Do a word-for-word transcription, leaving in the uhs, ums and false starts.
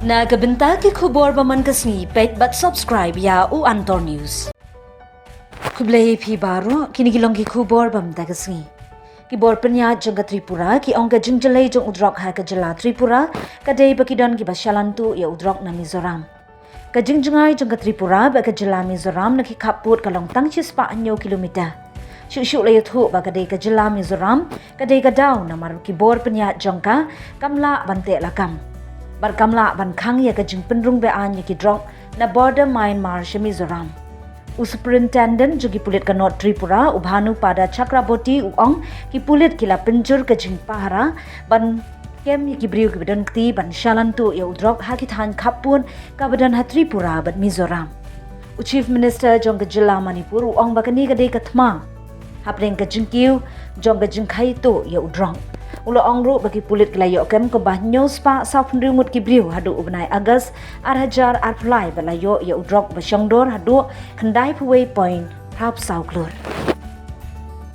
Na ka bynta ki khubor ba man ka sngi, peit bad subscribe ïa u Antor News. Khublei phi baroh, kine ki long ki khubor ba mynta ka sngi. Ki bor pynïaid jong ka Tripura ki ong ka jingjlei jong u drok ha ka jylla Tripura ka dei ba ki don kiba shalan tuh ïa u drok na Mizoram. Ka jingjngai jong ka Tripura bad ka jylla Mizoram na ki khappud ka long tang shispah hynñiew kilometer. Shuh shuh la ïathuh ba ka dei ka jylla Mizoram ka dei ka daw namar ki bor pynïaid jong ka kam lah ban teh lakam bad kam lah ban khang ïa ka jingpynrung be-aiñ ïa ki drok na border Myanmar sha Mizoram. U Superintendent jong ki pulit ka North Tripura, u Bhanupada Chakraborty, u ong ki pulit ki la pynjur ka jingpahara ban kem ïa ki briew kiba don kti ban shalan tuh ïa u drok ha ki thaiñ khappud kaba don ha Tripura bad Mizoram. U Chief Minister jong ka jylla Manipur u ong ba kane ka dei ka thma hapdeng ka jingkiew jong ka jingkhaii tuh ïa u drok. U la ong ruh ba ki pulit ki la ïoh kem kumba hynñiew spah sawphew hynriew ngut ki briew haduh u bnai August ar hajar arphew lai bad la ïoh ïa u drok ba shongdor haduh khyndai phew wei point phra phew saw klur.